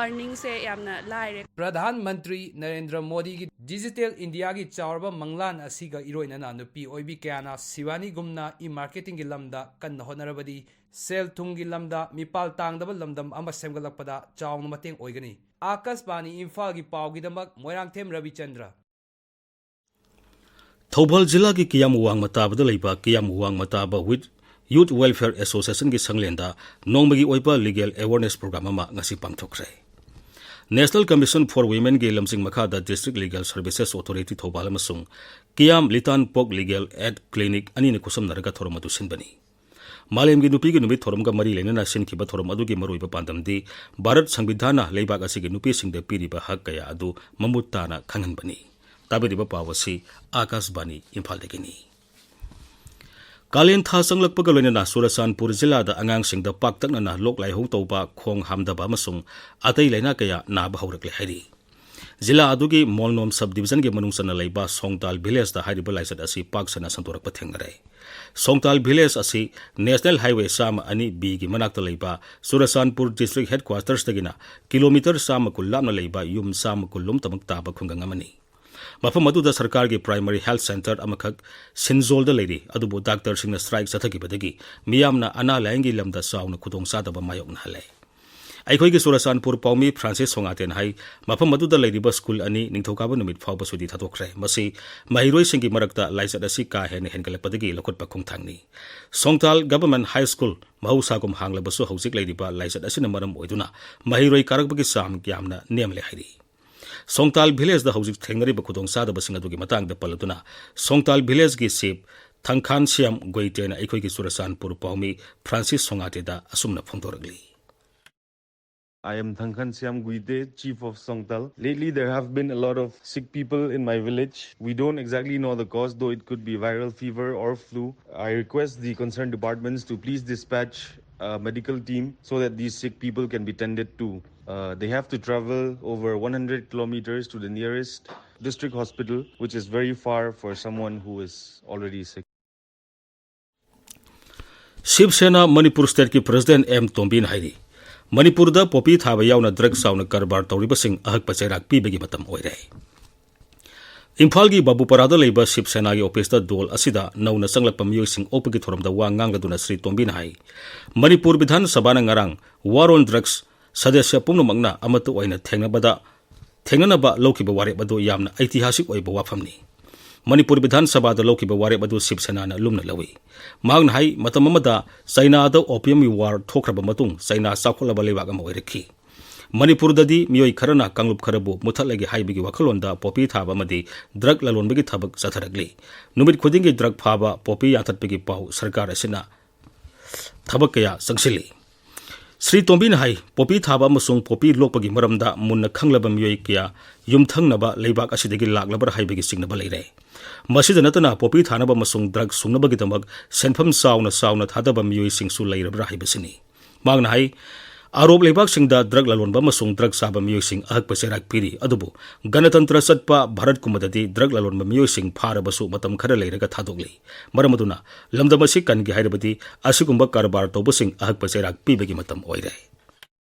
earning ꯁꯦ ꯌꯥꯝꯅ ꯂꯥꯏꯔꯦ꯫ ꯄ꯭ꯔꯙꯥꯟ ꯃꯟꯇ꯭ꯔꯤ ꯅꯔꯦꯟꯗ꯭ꯔ ꯃꯣꯗꯤꯒꯤ ꯗꯤꯖꯤꯇꯦꯜ ꯏꯟꯗꯤꯌꯥꯒꯤ ꯆꯥꯎꯔꯕ ꯃꯪꯂꯥꯟ ꯑꯁꯤꯒ ꯏꯔꯣꯏꯅꯅ ꯅꯨꯄꯤ ꯑꯣꯏꯕꯤ ꯀꯌꯥꯅ ꯁꯤꯕꯥꯅꯤꯒꯨꯝꯅ e-marketing ꯒꯤ ꯂꯝꯗ ꯀꯟꯅ ꯍꯣꯠꯅꯔꯕꯗꯤ ꯁꯦꯜ ꯊꯨꯝꯒꯤ ꯂꯝꯗ ꯃꯤꯄꯥꯜ ꯇꯥꯡꯗꯕ ꯂꯝꯗꯝ ꯑꯃ ꯁꯦꯝꯒꯠꯂꯛꯄꯗ ꯆꯥꯎꯅ ꯃꯇꯦꯡ ꯑꯣꯏꯒꯅꯤ꯫ ꯑꯥꯀꯥꯁꯕꯥꯅꯤ ꯏꯝꯐꯥꯜꯒꯤ ꯄꯥꯎꯒꯤꯗꯃꯛ ꯃꯣꯏꯔꯥꯡꯊꯦꯝ ꯔꯕꯤꯆꯟꯗ꯭ꯔ꯫ ꯊꯧꯕꯥꯜ ꯖꯤꯂꯥꯒꯤ ꯀꯤꯌꯥꯝ ꯋꯥꯡꯃ ꯇꯥꯕꯗ ꯂꯩꯕ ꯀꯤꯌꯥꯝ ꯋꯥꯡꯃ ꯇꯥꯕ with Youth Welfare Association ꯒꯤ ꯁꯪꯂꯦꯟꯗ ꯅꯣꯡꯃꯒꯤ ꯑꯣꯏꯕ legal awareness program ꯑꯃ ꯉꯁꯤ ꯄꯥꯡꯊꯣꯛꯈ꯭ꯔꯦ꯫ National Commission for Women ꯒꯤ ꯂꯝꯖꯤꯡ ꯃꯈꯥꯗ District Legal Services Authority Thoubal ꯑꯃꯁꯨꯡ ꯀꯤꯌꯥꯝ ꯂꯤꯇꯥꯟ ꯄꯣꯛ Legal Aid Clinic ꯑꯅꯤꯅ ꯈꯨꯠꯁꯝꯅꯔꯒ ꯊꯧꯔꯝ ꯑꯗꯨ ꯁꯤꯟꯕꯅꯤ꯫ ꯃꯥꯂꯦꯝꯒꯤ ꯅꯨꯄꯤꯒꯤ ꯅꯨꯃꯤꯠ ꯊꯧꯔꯝꯒ ꯃꯔꯤ ꯂꯩꯅꯅ ꯁꯤꯟꯈꯤꯕ ꯊꯧꯔꯝ ꯑꯗꯨꯒꯤ ꯃꯔꯨꯑꯣꯏꯕ ꯄꯥꯟꯗꯝꯗꯤ ꯚꯥꯔꯠ ꯁꯪꯕꯤꯙꯥꯟꯅ ꯂꯩꯕꯥꯛ ꯑꯁꯤꯒꯤ ꯅꯨꯄꯤꯁꯤꯡꯗ ꯄꯤꯔꯤꯕ ꯍꯛ ꯀꯌꯥ ꯑꯗꯨ ꯃꯃꯨꯠ ꯇꯥꯅ ꯈꯪꯍꯟꯕꯅꯤ꯫ ꯇꯥꯕꯤꯔꯤꯕ ꯄꯥꯎ ꯑꯁꯤ ꯑꯥꯀꯥꯁꯕꯥꯅꯤ ꯏꯝꯐꯥꯜꯗꯒꯤꯅꯤ꯫ ꯀꯥꯂꯦꯟ ꯊꯥ ꯆꯪꯂꯛꯄꯒ ꯂꯣꯏꯅꯅ ꯆꯨꯔꯆꯥꯟꯄꯨꯔ ꯖꯤꯂꯥꯗ ꯑꯉꯥꯡꯁꯤꯡꯗ ꯄꯥꯛꯇꯛꯅꯅ ꯂꯣꯛ ꯂꯥꯏꯍꯧ ꯇꯧꯕ, ꯈꯣꯡ ꯍꯥꯝꯗꯕ ꯑꯃꯁꯨꯡ ꯑꯇꯩ ꯂꯥꯏꯅꯥ ꯀꯌꯥ ꯅꯥꯕ ꯍꯧꯔꯛꯂꯦ ꯍꯥꯏꯔꯤ꯫ ꯖꯤꯂꯥ ꯑꯗꯨꯒꯤ ꯃꯣꯜꯅꯣꯝ sub division ꯒꯤ ꯃꯅꯨꯡ ꯆꯟꯅ ꯂꯩꯕ ꯁꯣꯡꯇꯥꯜ village ꯇ ꯍꯥꯏꯔꯤꯕ ꯂꯥꯏꯆꯠ ꯑꯁꯤ ꯄꯥꯛ ꯁꯟꯅ ꯁꯟꯗꯣꯔꯛꯄ ꯊꯦꯡꯅꯔꯦ꯫ ꯁꯣꯡꯇꯥꯜ village ꯑꯁꯤ National Highway ꯆꯥꯝꯃ ꯑꯅꯤ B ꯒꯤ ꯃꯅꯥꯛꯇ ꯂꯩꯕ ꯆꯨꯔꯆꯥꯟꯄꯨꯔ District Headquarters ꯇꯒꯤꯅ kilometre ꯆꯥꯝꯃ ꯀꯨꯟ ꯂꯥꯞꯅ ꯂꯩꯕ ꯌꯨꯝ ꯆꯥꯝꯃ ꯀꯨꯟ ꯂꯣꯝꯇꯃꯛ ꯇꯥꯕ ꯈꯨꯡꯒꯪ ꯑꯃꯅꯤ꯫ ꯃꯐꯝ ꯑꯗꯨꯗ ꯁꯔꯀꯥꯔꯒꯤ primary health centre ꯑꯃꯈꯛ ꯁꯤꯟꯖꯣꯜꯗ ꯂꯩꯔꯤ, ꯑꯗꯨꯕꯨ ꯗꯥꯛꯇꯔꯁꯤꯡꯅ strike ꯆꯠꯊꯈꯤꯕꯗꯒꯤ ꯃꯤꯌꯥꯝꯅ ꯑꯅꯥ ꯂꯥꯌꯦꯡꯒꯤ ꯂꯝꯗ ꯆꯥꯎꯅ ꯈꯨꯗꯣꯡꯆꯥꯗꯕ ꯃꯥꯌꯣꯛꯅꯍꯜꯂꯦ꯫ ꯑꯩꯈꯣꯏꯒꯤ ꯆꯨꯔꯆꯥꯟꯄꯨꯔ ꯄꯥꯎꯃꯤ ꯐ꯭ꯔꯥꯟꯁꯤꯁ ꯁꯣꯉꯥꯇꯦꯟ ꯍꯥꯏ, ꯃꯐꯝ ꯑꯗꯨꯗ ꯂꯩꯔꯤꯕ ꯁ꯭ꯀꯨꯜ ꯑꯅꯤ ꯅꯤꯡꯊꯧꯀꯥꯕ ꯅꯨꯃꯤꯠ ꯐꯥꯎꯕ ꯁꯨꯇꯤ ꯊꯥꯗꯣꯛꯈ꯭ꯔꯦ꯫ ꯃꯁꯤ ꯃꯍꯩꯔꯣꯏꯁꯤꯡꯒꯤ ꯃꯔꯛꯇ ꯂꯥꯏꯆꯠ ꯑꯁꯤ ꯀꯥ ꯍꯦꯟꯅ ꯍꯦꯟꯒꯠꯂꯛꯄꯗꯒꯤ ꯂꯧꯈꯠꯄ ꯈꯣꯡꯊꯥꯡꯅꯤ꯫ ꯁꯣꯡꯇꯥꯜ Government High School ꯃꯍꯧꯁꯥꯒꯨꯝ ꯍꯥꯡꯂꯕꯁꯨ ꯍꯧꯖꯤꯛ ꯂꯩꯔꯤꯕ ꯂꯥꯏꯆꯠ ꯑꯁꯤꯅ ꯃꯔꯝ ꯑꯣꯏꯗꯨꯅ ꯃꯍꯩꯔꯣꯏ ꯀꯥꯔꯛꯄꯒꯤ ꯆꯥꯡ ꯌꯥꯝꯅ ꯅꯦꯝꯂꯦ ꯍꯥꯏꯔꯤ꯫ ꯁꯣꯡꯇꯥꯜ village ꯗ ꯍꯧꯖꯤꯛ ꯊꯦꯡꯅꯔꯤꯕ ꯈꯨꯗꯣꯡꯆꯥꯗꯕꯁꯤꯡ ꯑꯗꯨꯒꯤ ꯃꯇꯥꯡꯗ ꯄꯜꯂꯗꯨꯅ ꯁꯣꯡꯇꯥꯜ village ꯒꯤ chief ꯊꯪꯈꯥꯟ ꯁꯤꯌꯥꯝ ꯒꯣꯏꯇꯦꯅ ꯑꯩꯈꯣꯏꯒꯤ ꯆꯨꯔꯆꯥꯟꯄꯨꯔ ꯄꯥꯎꯃꯤ ꯐ꯭ꯔꯥꯟꯁꯤꯁ ꯁꯣꯉꯥꯇꯦꯗ ꯑꯁꯨꯝꯅ ꯐꯣꯡꯗꯣꯔꯛꯂꯤ꯫ I am Thangkhan Siam Guite, chief of Songtal. Lately, there have been a lot of sick people in my village. We don't exactly know the cause, though it could be viral fever or flu. I request the concerned departments to please dispatch a medical team so that these sick people can be tended to. Uh, they have to travel over one hundred kilometers to the nearest district hospital, which is very far for someone who is already sick. ꯁꯤꯕ ꯁꯦꯅꯥ ꯃꯅꯤꯄꯨꯔ ꯁ꯭ꯇꯦꯠꯀꯤ president M ꯇꯣꯝꯕꯤꯅ ꯍꯥꯏꯔꯤ, ꯃꯅꯤꯄꯨꯔꯗ poppy ꯊꯥꯕ ꯌꯥꯎꯅ drug ꯆꯥꯎꯅ ꯀꯔꯕꯥꯔ ꯇꯧꯔꯤꯕꯁꯤꯡ ꯑꯍꯛꯄ ꯆꯩꯔꯥꯛ ꯄꯤꯕꯒꯤ ꯃꯇꯝ ꯑꯣꯏꯔꯦ꯫ ꯏꯝꯐꯥꯜꯒꯤ ꯕꯥꯕꯨꯄꯥꯔꯥꯗ ꯂꯩꯕ ꯁꯤꯕ ꯁꯦꯅꯥꯒꯤ ꯑꯣꯐꯤꯁꯇ ꯗꯣꯜ ꯑꯁꯤꯗ ꯅꯧꯅ ꯆꯪꯂꯛꯄ ꯃꯤꯑꯣꯏꯁꯤꯡ ꯑꯣꯛꯄꯒꯤ ꯊꯧꯔꯝꯗ ꯋꯥ ꯉꯥꯡꯂꯗꯨꯅ ꯁ꯭ꯔꯤ ꯇꯣꯝꯕꯤꯅ ꯍꯥꯏ, ꯃꯅꯤꯄꯨꯔ ꯕꯤꯙꯥꯟ ꯁꯚꯥꯅ ꯉꯔꯥꯡ ꯋꯥꯔ ꯑꯣꯟ ꯗ꯭ꯔꯒꯁ ꯁꯗꯁ꯭ꯌ ꯄꯨꯝꯅꯃꯛꯅ ꯑꯃꯠꯇ ꯑꯣꯏꯅ ꯊꯦꯡꯅꯕꯗ ꯊꯦꯡꯅꯅꯕ ꯂꯧꯈꯤꯕ ꯋꯥꯔꯦꯞ ꯑꯗꯨ ꯌꯥꯝꯅ ꯑꯩꯇꯤꯍꯥꯁꯤꯛ ꯑꯣꯏꯕ ꯋꯥꯐꯝꯅꯤ꯫ ꯃꯅꯤꯄꯨꯔ ꯕꯤꯙꯥꯟ ꯁꯚꯥꯗ ꯂꯧꯈꯤꯕ ꯋꯥꯔꯦꯞ ꯑꯗꯨ ꯁꯤꯕ ꯁꯦꯅꯥꯅ ꯂꯨꯝꯅ ꯂꯧꯏ꯫ ꯃꯍꯥꯛꯅ ꯍꯥꯏ, ꯃꯇꯝ ꯑꯃꯗ ꯆꯩꯅꯥꯗ ꯑꯣꯄꯤꯌꯝꯒꯤ ꯋꯥꯔ ꯊꯣꯛꯈ꯭ꯔꯕ ꯃꯇꯨꯡ ꯆꯩꯅꯥ ꯆꯥꯎꯈꯠꯂꯕ ꯂꯩꯕꯥꯛ ꯑꯃ ꯑꯣꯏꯔꯛꯈꯤ꯫ ꯃꯅꯤꯄꯨꯔꯗꯗꯤ ꯃꯤꯑꯣꯏ ꯈꯔꯅ ꯀꯥꯡꯂꯨꯞ ꯈꯔꯕꯨ ꯃꯨꯠꯊꯠꯂꯒꯦ ꯍꯥꯏꯕꯒꯤ ꯋꯥꯈꯜꯂꯣꯟꯗ ꯄꯣꯄꯤ ꯊꯥꯕ ꯑꯃꯗꯤ ꯗ꯭ꯔꯒ ꯂꯂꯣꯟꯕꯒꯤ ꯊꯕꯛ ꯆꯠꯊꯔꯛꯂꯤ꯫ ꯅꯨꯃꯤꯠ ꯈꯨꯗꯤꯡꯒꯤ ꯗ꯭ꯔꯒ ꯐꯥꯕ, ꯄꯣꯄꯤ ꯌꯥꯟꯊꯠꯄꯒꯤ ꯄꯥꯎ ꯁꯔꯀꯥꯔ ꯑꯁꯤꯅ ꯊꯕꯛ ꯀꯌꯥ ꯆꯪꯁꯤꯜꯂꯤ꯫ ꯁ꯭ꯔꯤ ꯇꯣꯝꯕꯤꯅ ꯍꯥꯏ, ꯄꯣꯄꯤ ꯊꯥꯕ ꯑꯃꯁꯨꯡ ꯄꯣꯄꯤ ꯂꯣꯛꯄꯒꯤ ꯃꯔꯝꯗ ꯃꯨꯟꯅ ꯈꯪꯂꯕ ꯃꯤꯑꯣꯏ ꯀꯌꯥ ꯌꯨꯝꯊꯪꯅꯕ ꯂꯩꯕꯥꯛ ꯑꯁꯤꯗꯒꯤ ꯂꯥꯛꯂꯕ꯭ꯔꯥ ꯍꯥꯏꯕꯒꯤ ꯆꯤꯡꯅꯕ ꯂꯩꯔꯦ꯫ ꯃꯁꯤꯗ ꯅꯠꯇꯅ ꯄꯣꯄꯤ ꯊꯥꯅꯕ ꯑꯃꯁꯨꯡ ꯗ꯭ꯔꯒ ꯁꯨꯡꯅꯕꯒꯤꯗꯃꯛ ꯁꯦꯟꯐꯝ ꯆꯥꯎꯅ ꯆꯥꯎꯅ ꯊꯥꯗꯕ ꯃꯤꯑꯣꯏꯁꯤꯡꯁꯨ ꯂꯩꯔꯕ꯭ꯔꯥ ꯍꯥꯏꯕꯁꯤꯅꯤ꯫ ꯃꯍꯥꯛꯅ ꯍꯥꯏ, ꯑꯔꯣꯞ ꯂꯩꯕꯥꯛꯁꯤꯡꯗ ꯗ꯭ꯔꯒ ꯂꯂꯣꯟꯕ ꯑꯃꯁꯨꯡ ꯗ꯭ꯔꯒ ꯆꯥꯕ ꯃꯤꯑꯣꯏꯁꯤꯡ ꯑꯍꯛꯄ ꯆꯩꯔꯥꯛ ꯄꯤꯔꯤ, ꯑꯗꯨꯕꯨ ꯒꯅꯇꯟꯇ꯭ꯔ ꯆꯠꯄ ꯚꯥꯔꯠꯀꯨꯝꯕꯗꯗꯤ ꯗ꯭ꯔꯒ ꯂꯂꯣꯟꯕ ꯃꯤꯑꯣꯏꯁꯤꯡ ꯐꯥꯔꯕꯁꯨ ꯃꯇꯝ ꯈꯔ ꯂꯩꯔꯒ ꯊꯥꯗꯣꯛꯂꯤ꯫ ꯃꯔꯝ ꯑꯗꯨꯅ ꯂꯝꯗꯝ ꯑꯁꯤ ꯀꯟꯒꯦ ꯍꯥꯏꯔꯕꯗꯤ ꯑꯁꯤꯒꯨꯝꯕ ꯀꯔꯕꯥꯔ ꯇꯧꯕꯁꯤꯡ ꯑꯍꯛꯄ ꯆꯩꯔꯥꯛ ꯄꯤꯕꯒꯤ ꯃꯇꯝ ꯑꯣꯏꯔꯦ꯫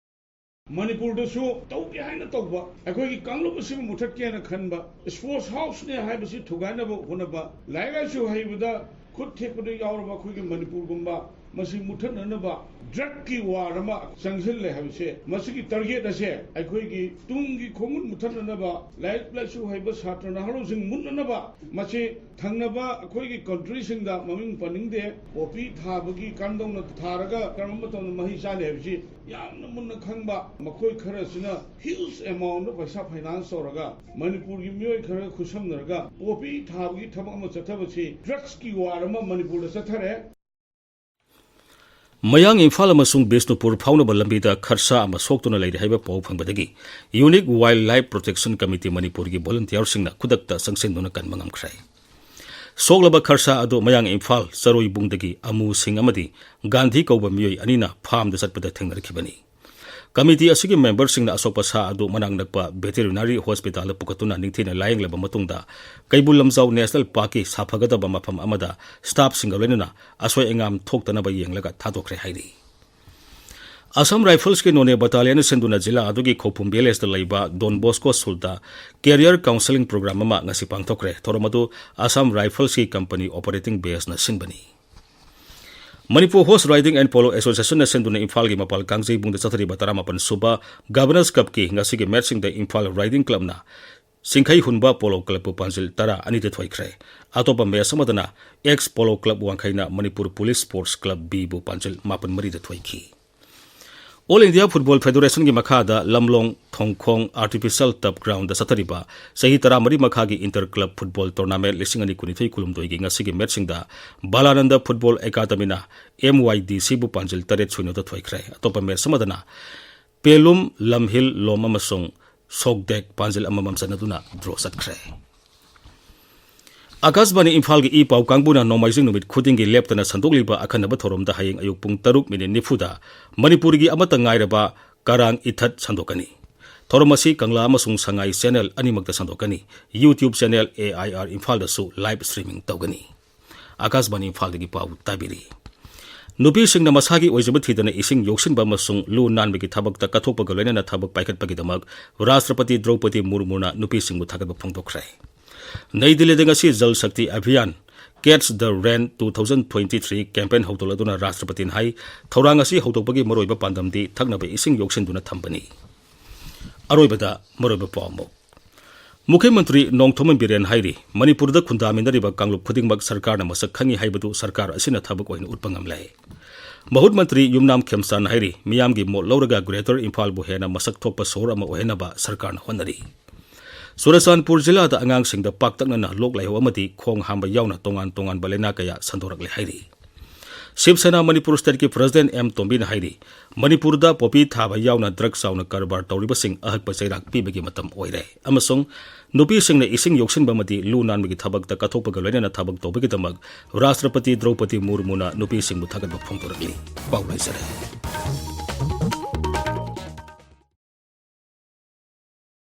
ꯃꯅꯤꯄꯨꯔꯗꯁꯨ ꯇꯧꯒꯦ ꯍꯥꯏꯅ ꯇꯧꯕ, ꯑꯩꯈꯣꯏꯒꯤ ꯀꯥꯡꯂꯨꯞ ꯑꯁꯤꯕꯨ ꯃꯨꯊꯠꯀꯦꯅ ꯈꯟꯕ, ꯁ꯭ꯄꯣꯔꯠꯁ ꯍꯥꯎꯁꯅꯦ ꯍꯥꯏꯕꯁꯤ ꯊꯨꯒꯥꯏꯅꯕ ꯍꯣꯠꯅꯕ, ꯂꯥꯏꯔꯤꯛ ꯂꯥꯏꯁꯨ ꯍꯩꯕꯗ ꯈꯨꯠ ꯊꯦꯛꯄꯗ ꯌꯥꯎꯔꯕ ꯑꯩꯈꯣꯏꯒꯤ ꯃꯅꯤꯄꯨꯔꯒꯨꯝꯕ, ꯃꯁꯤ ꯃꯨꯊꯠꯅꯅꯕ ꯗ꯭ꯔꯒꯀꯤ ꯋꯥꯔ ꯑꯃ ꯆꯪꯁꯤꯜꯂꯦ ꯍꯥꯏꯕꯁꯦ, ꯃꯁꯤꯒꯤ ꯇꯥꯔꯒꯦꯠ ꯑꯁꯦ ꯑꯩꯈꯣꯏꯒꯤ ꯇꯨꯡꯒꯤ ꯈꯣꯡꯒꯨꯟ ꯃꯨꯊꯠꯅꯅꯕ, ꯂꯥꯏꯔꯤꯛ ꯂꯥꯏꯁꯨ ꯍꯩꯕ ꯁꯥꯇ꯭ꯔ ꯅꯍꯥꯔꯣꯜꯁꯤꯡ ꯃꯨꯠꯅꯅꯕ, ꯃꯁꯤ ꯊꯪꯅꯕ ꯑꯩꯈꯣꯏꯒꯤ ꯀꯟꯇ꯭ꯔꯤꯁꯤꯡꯗ ꯃꯃꯤꯡ ꯄꯟꯅꯤꯡꯗꯦ, ꯄꯣꯄꯤ ꯊꯥꯕꯒꯤ ꯀꯥꯟꯗꯧꯅ ꯊꯥꯔꯒ ꯀꯔꯝꯕ ꯃꯇꯝꯗ ꯃꯍꯩ ꯆꯥꯜꯂꯤ ꯍꯥꯏꯕꯁꯤ ꯌꯥꯝꯅ ꯃꯨꯟꯅ ꯈꯪꯕ ꯃꯈꯣꯏ ꯈꯔꯁꯤꯅ huge amount ꯄꯩꯁꯥ finance ꯇꯧꯔꯒ ꯃꯅꯤꯄꯨꯔꯒꯤ ꯃꯤꯑꯣꯏ ꯈꯔꯒ ꯈꯨꯠꯁꯝꯅꯔꯒ ꯄꯣꯄꯤ ꯊꯥꯕꯒꯤ ꯊꯕꯛ ꯑꯃ ꯆꯠꯊꯕꯁꯤ ꯗ꯭ꯔꯒꯁꯀꯤ ꯋꯥꯔ ꯑꯃ ꯃꯅꯤꯄꯨꯔꯗ ꯆꯠꯊꯔꯦ꯫ ꯃꯌꯥꯡ ꯏꯝꯐꯥꯜ ꯑꯃꯁꯨꯡ ꯕꯤꯁꯅꯨꯄꯨꯔ ꯐꯥꯎꯅꯕ ꯂꯝꯕꯤꯗ ꯈꯔꯁꯥ ꯑꯃ ꯁꯣꯛꯇꯨꯅ ꯂꯩꯔꯦ ꯍꯥꯏꯕ ꯄꯥꯎ ꯐꯪꯕꯗꯒꯤ Unique Wildlife Protection Committee ꯃꯅꯤꯄꯨꯔꯒꯤ volunteerꯁꯤꯡꯅ ꯈꯨꯗꯛꯇ ꯆꯪꯁꯤꯟꯗꯨꯅ ꯀꯟꯕ ꯉꯝꯈ꯭ꯔꯦ꯫ ꯁꯣꯛꯂꯕ ꯈꯔꯁꯥ ꯑꯗꯨ ꯃꯌꯥꯡ ꯏꯝꯐꯥꯜ ꯆꯔꯣꯏꯕꯨꯡꯗꯒꯤ ꯑꯃꯨ ꯁꯤꯡ ꯑꯃꯗꯤ ꯒꯥꯟꯙꯤ ꯀꯧꯕ ꯃꯤꯑꯣꯏ ꯑꯅꯤꯅ farmꯗ ꯆꯠꯄꯗ ꯊꯦꯡꯅꯔꯛꯈꯤꯕꯅꯤ꯫ Committee ꯑꯁꯤꯒꯤ memberꯁꯤꯡꯅ ꯑꯁꯣꯛꯄ ꯁꯥ ꯑꯗꯨ ꯃꯅꯥꯛ ꯅꯛꯄ veterinary hospitalꯗ ꯄꯨꯈꯠꯇꯨꯅ ꯅꯤꯡꯊꯤꯅ ꯂꯥꯌꯦꯡꯂꯕ ꯃꯇꯨꯡꯗ ꯀꯩꯕꯨꯜ ꯂꯝꯖꯥꯎ National Parkꯀꯤ ꯁꯥꯐꯒꯗꯕ ꯃꯐꯝ ꯑꯃꯗ staffꯁꯤꯡꯒ ꯂꯣꯏꯅꯅ ꯑꯁꯣꯏ ꯑꯉꯥꯝ ꯊꯣꯛꯇꯅꯕ ꯌꯦꯡꯂꯒ ꯊꯥꯗꯣꯛꯈ꯭ꯔꯦ ꯍꯥꯏꯔꯤ꯫ Assam Riflesꯀꯤ ꯅꯣꯅꯦ battalionꯅ ꯁꯤꯟꯗꯨꯅ ꯖꯤꯂꯥ ꯑꯗꯨꯒꯤ ꯈꯧꯄꯨꯝ villageꯇ ꯂꯩꯕ Don Bosco Schoolꯗ career counselling program ꯑꯃ ꯉꯁꯤ ꯄꯥꯡꯊꯣꯛꯈ꯭ꯔꯦ꯫ ꯊꯧꯔꯝ ꯑꯗꯨ Assam Riflesꯀꯤ company operating baseꯅ ꯁꯤꯟꯕꯅꯤ꯫ Manipur Horse Riding and Polo Associationꯅ ꯁꯤꯟꯗꯨꯅ ꯏꯝꯐꯥꯜꯒꯤ ꯃꯄꯥꯜ ꯀꯥꯡꯖꯩꯕꯨꯡꯗ ꯆꯠꯊꯔꯤꯕ ꯇꯔꯥꯃꯥꯄꯟ ꯁꯨꯕ Governors Cupꯀꯤ ꯉꯁꯤꯒꯤ matchꯁꯤꯡꯗ ꯏꯝꯐꯥꯜ Riding Clubꯅ ꯁꯤꯡꯈꯩ ꯍꯨꯟꯕ Polo Clubꯄꯨ ꯄꯥꯟꯖꯤꯜ ꯇꯔꯥ ꯑꯅꯤꯗ ꯊꯣꯏꯈ꯭ꯔꯦ꯫ ꯑꯇꯣꯞꯄ match ꯑꯃꯗꯅ Ex Polo Club ꯋꯥꯡꯈꯩꯅ Manipur Police Sports Club Bꯕꯨ ꯄꯥꯟꯖꯤꯜ ꯃꯥꯄꯟ ꯃꯔꯤꯗ ꯊꯣꯏꯈꯤ꯫ All India Football Federationꯒꯤ ꯃꯈꯥꯗ ꯂꯝꯂꯣꯡ ꯊꯣꯡꯈꯣꯡ Artificial Turf Groundꯗ ꯆꯠꯊꯔꯤꯕ ꯆꯍꯤ ꯇꯔꯥꯃꯔꯤ ꯃꯈꯥꯒꯤ Inter Club Football Tournament ꯂꯤꯁꯤꯡ ꯑꯅꯤ ꯀꯨꯟꯅꯤꯊꯣꯏ ꯀꯨꯟꯍꯨꯝꯗꯣꯏꯒꯤ ꯉꯁꯤꯒꯤ matchꯁꯤꯡꯗ ꯕꯥꯂꯥꯅꯟꯗ Football Academyꯅ MYDCꯕꯨ ꯄꯥꯟꯖꯤꯜ ꯇꯔꯦꯠ ꯁꯤꯅꯣꯗ ꯊꯣꯏꯈ꯭ꯔꯦ꯫ ꯑꯇꯣꯞꯄ match ꯑꯃꯗꯅ ꯄꯦꯂꯨꯝ ꯂꯝꯍꯤꯜ ꯂꯣꯝ ꯑꯃꯁꯨꯡ ꯁꯣꯛꯗꯦꯛ ꯄꯥꯟꯖꯤꯜ ꯑꯃꯃꯝ ꯆꯟꯅꯗꯨꯅ draw ꯆꯠꯈ꯭ꯔꯦ꯫ ꯑꯀꯥꯁꯕꯥꯅꯤ ꯏꯝꯐꯥꯜꯒꯤ ꯏ ꯄꯥꯎ ꯀꯥꯡꯕꯨꯅ ꯅꯣꯡꯃꯥꯏꯖꯤꯡ ꯅꯨꯃꯤꯠ ꯈꯨꯗꯤꯡꯒꯤ ꯂꯦꯞꯇꯅ ꯁꯟꯗꯣꯛꯂꯤꯕ ꯑꯈꯟꯅꯕ ꯊꯧꯔꯝꯗ ꯍꯌꯦꯡ ꯑꯌꯨꯛ ꯄꯨꯡ ꯇꯔꯨꯛ ꯃꯤꯅꯤꯠ ꯅꯤꯐꯨꯗ ꯃꯅꯤꯄꯨꯔꯒꯤ ꯑꯃꯠꯇ ꯉꯥꯏꯔꯕ ꯀꯔꯥꯡ ꯏꯊꯠ ꯁꯟꯗꯣꯛꯀꯅꯤ꯫ ꯊꯧꯔꯝ ꯑꯁꯤ ꯀꯪꯂꯥ ꯑꯃꯁꯨꯡ ꯁꯉꯥꯏ channel ꯑꯅꯤꯃꯛꯇ ꯁꯟꯗꯣꯛꯀꯅꯤ꯫ YouTube channel AIR ꯏꯝꯐꯥꯜꯗꯁꯨ live streaming ꯇꯧꯒꯅꯤ꯫ ꯑꯀꯥꯁꯕꯥꯅꯤ ꯏꯝꯐꯥꯜꯗꯒꯤ ꯄꯥꯎ ꯇꯥꯕꯤꯔꯤ꯫ ꯅꯨꯄꯤꯁꯤꯡꯅ ꯃꯁꯥꯒꯤ ꯑꯣꯏꯖꯕ ꯊꯤꯗꯅ ꯏꯁꯤꯡ ꯌꯣꯛꯁꯤꯟꯕ ꯑꯃꯁꯨꯡ ꯂꯨ ꯅꯥꯟꯕꯒꯤ ꯊꯕꯛꯇ ꯀꯠꯊꯣꯛꯄꯒ ꯂꯣꯏꯅꯅ ꯊꯕꯛ ꯄꯥꯏꯈꯠꯄꯒꯤꯗꯃꯛ ꯔꯥꯁꯇ꯭ꯔꯄꯇꯤ ꯗ꯭ꯔꯧꯄꯗꯤ ꯃꯨꯔꯃꯨꯅ ꯅꯨꯄꯤꯁꯤꯡꯕꯨ ꯊꯥꯒꯠꯄ ꯐꯣꯡꯗꯣꯛꯈ꯭ꯔꯦ꯫ ꯅꯩ ꯗꯤꯜꯂꯤꯗ ꯉꯁꯤ Jal Shakti Abhiyan Catch the Rain two thousand twenty-three campaign ꯍꯧꯗꯣꯛꯂꯗꯨꯅ ꯔꯥꯁꯇ꯭ꯔꯄꯇꯤꯅ ꯍꯥꯏ, ꯊꯧꯔꯥꯡ ꯑꯁꯤ ꯍꯧꯗꯣꯛꯄꯒꯤ ꯃꯔꯨꯑꯣꯏꯕ ꯄꯥꯟꯗꯝꯗꯤ ꯊꯛꯅꯕ ꯏꯁꯤꯡ ꯌꯣꯛꯁꯤꯟꯗꯨꯅ ꯊꯝꯕꯅꯤ꯫ ꯑꯔꯣꯏꯕꯗ ꯃꯔꯨꯑꯣꯏꯕ ꯄꯥꯎ ꯑꯃꯨꯛ꯫ ꯃꯨꯈ꯭ꯌ ꯃꯟꯇ꯭ꯔꯤ ꯅꯣꯡꯊꯣꯝꯕꯝ ꯕꯤꯔꯦꯟ ꯍꯥꯏꯔꯤ, ꯃꯅꯤꯄꯨꯔꯗ ꯈꯨꯟꯗꯥꯃꯤꯟꯅꯔꯤꯕ ꯀꯥꯡꯂꯨꯞ ꯈꯨꯗꯤꯡꯃꯛ ꯁꯔꯀꯥꯔꯅ ꯃꯁꯛ ꯈꯪꯉꯤ ꯍꯥꯏꯕꯗꯨ ꯁꯔꯀꯥꯔ ꯑꯁꯤꯅ ꯊꯕꯛ ꯑꯣꯏꯅ ꯎꯠꯄ ꯉꯝꯂꯦ꯫ ꯃꯍꯨꯠ ꯃꯟꯇ꯭ꯔꯤ ꯌꯨꯝꯅꯥꯝ ꯈꯦꯝꯆꯥꯟ ꯍꯥꯏꯔꯤ, ꯃꯤꯌꯥꯝꯒꯤ ꯃꯣꯠ ꯂꯧꯔꯒ Greater ꯏꯝꯐꯥꯜꯕꯨ ꯍꯦꯟꯅ ꯃꯁꯛ ꯊꯣꯛꯄ ꯁꯣꯍꯣꯔ ꯑꯃ ꯑꯣꯏꯍꯟꯅꯕ ꯁꯔꯀꯥꯔꯅ ꯍꯣꯠꯅꯔꯤ꯫ ꯆꯨꯔꯆꯥꯟꯄꯨꯔ ꯖꯤꯂꯥꯗ ꯑꯉꯥꯡꯁꯤꯡꯗ ꯄꯥꯛꯇꯛꯅꯅ ꯂꯣꯛ ꯂꯥꯏꯍꯧ ꯑꯃꯗꯤ ꯈꯣꯡ ꯍꯥꯝꯕ ꯌꯥꯎꯅ ꯇꯣꯉꯥꯟ ꯇꯣꯉꯥꯟꯕ ꯂꯥꯏꯅꯥ ꯀꯌꯥ ꯁꯟꯗꯣꯔꯛꯂꯦ ꯍꯥꯏꯔꯤ꯫ ꯁꯤꯕ ꯁꯦꯅꯥ ꯃꯅꯤꯄꯨꯔ ꯁ꯭ꯇꯦꯠꯀꯤ ꯄ꯭ꯔꯁꯤꯗꯦꯟꯠ ꯑꯦꯝ ꯇꯣꯝꯕꯤꯅ ꯍꯥꯏꯔꯤ, ꯃꯅꯤꯄꯨꯔꯗ ꯄꯣꯄꯤ ꯊꯥꯕ ꯌꯥꯎꯅ ꯗ꯭ꯔꯒ ꯆꯥꯎꯅ ꯀꯔꯕꯥꯔ ꯇꯧꯔꯤꯕꯁꯤꯡ ꯑꯍꯛꯄ ꯆꯩꯔꯥꯛ ꯄꯤꯕꯒꯤ ꯃꯇꯝ ꯑꯣꯏꯔꯦ ꯑꯃꯁꯨꯡ ꯅꯨꯄꯤꯁꯤꯡꯅ ꯏꯁꯤꯡ ꯌꯣꯛꯁꯤꯟꯕ ꯑꯃꯗꯤ ꯂꯨ ꯅꯥꯟꯕꯒꯤ ꯊꯕꯛꯇ ꯀꯠꯊꯣꯛꯄꯒ ꯂꯣꯏꯅꯅ ꯊꯕꯛ ꯇꯧꯕꯒꯤꯗꯃꯛ ꯔꯥꯁꯇ꯭ꯔꯄꯇꯤ ꯗ꯭ꯔꯧꯄꯗꯤ ꯃꯨꯔꯃꯨꯅ ꯅꯨꯄꯤꯁꯤꯡꯕꯨ ꯊꯥꯒꯠꯄ ꯐꯣꯡꯗꯣꯔꯛꯂꯤ꯫ ꯄꯥꯎ ꯂꯣꯏꯖꯔꯦ꯫